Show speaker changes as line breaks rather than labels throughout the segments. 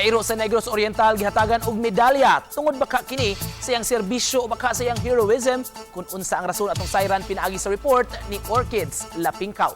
iro sa Negros Oriental gihatagan og medalya tungod baka kini sa iyang serbisyo o baka sa iyang heroism? Kung unsa ang rason, atong sayran pinaagi sa report ni Orchids Lapingkaw.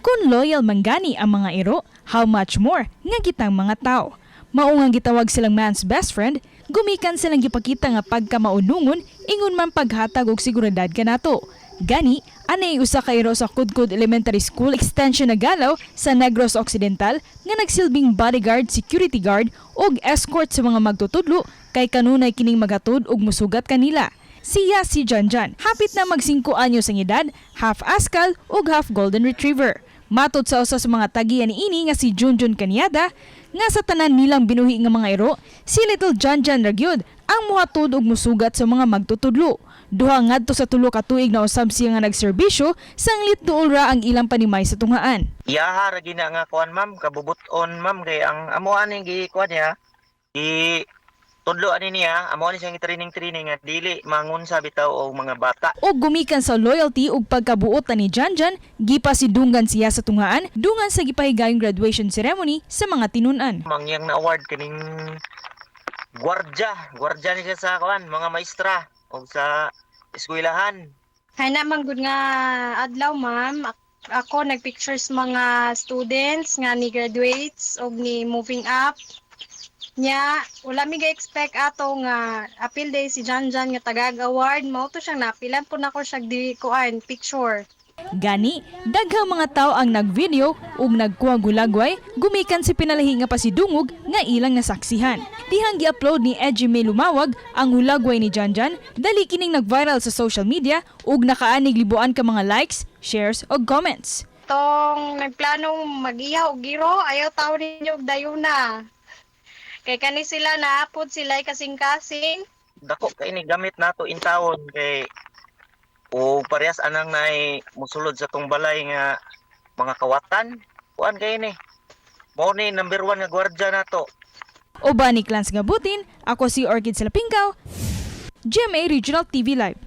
Kung loyal man gani ang mga iro, how much more nga kitang mga tao? Mao nga gitawag silang man's best friend, gumikan silang gipakita nga pagkamaunungon, ingon man paghatag og seguridad kanato. Gani, anay usa ka iro sa Kudkud Elementary School Extension Nagalaw sa Negros Occidental nga nagsilbing bodyguard, security guard ug escort sa mga magtutudlo kay kanunay kining maghatod og musugat kanila. Siya si Janjan, hapit na mag 5 anyos ang edad, half askal ug half golden retriever. Matod sa usa sa mga tagiya niini nga si Junjun Kanyada, nga sa tanan nilang binuhi nga mga iro, si Little Janjan ra gyud ang muhatod og musugat sa mga magtutudlo. 2 ngadto sa 3 ka tuig na usab siya nga nagserbisyo, sanglit duol ra ang ilang panimay sa tunghaan.
Iyaha ra gina nga kuan, ma'am, kabubuton, ma'am, kay ang amo ani gi kuan niya, gi tudlo ani niya, amo ani siyang training training nga dili mangunsa bitaw og mga bata.
O gumikan sa loyalty ug pagkabuot ni Janjan, gipasidunggan siya sa tunghaan dungan sa gipahigayong graduation ceremony sa mga tinunan.
Mangyang na award kining gwardya, gwardya ni siya sa kuan, mga maestra og sa eskwelahan.
Hay na man gud nga adlaw, ma'am. Ako nagpictures mga students nga ni graduates og ni moving up. Nya wala mi ga-expect ato nga apil day si Jan Jan nga tagag award, mao to siyang napilan po nako siya di kuan picture.
Gani, daghang mga tao ang nagvideo ug nagkuha hulagway gumikan si pinalahi nga pasidungog nga ilang nasaksihan. Dihang gi-upload ni Edgy May Lumawag ang hulagway ni Janjan, dali kining nag-viral sa social media ug nakaanig libuan ka mga likes, shares ug comments.
Tong nagplanong mag-ihaw og giro, ayaw tawo ninyo og dayuna. Kay kani sila naapod sila kasing-kasing.
Dako kay ni gamit nato in tawon kay o parehas anang nay musulod sa tong balay nga mga kawatan, kuan kay ni mao ni number 1 nga gwardya nato.
Uban ni Clans Gabutin, ako si Orchid Salapingkaw, GMA Regional TV Live.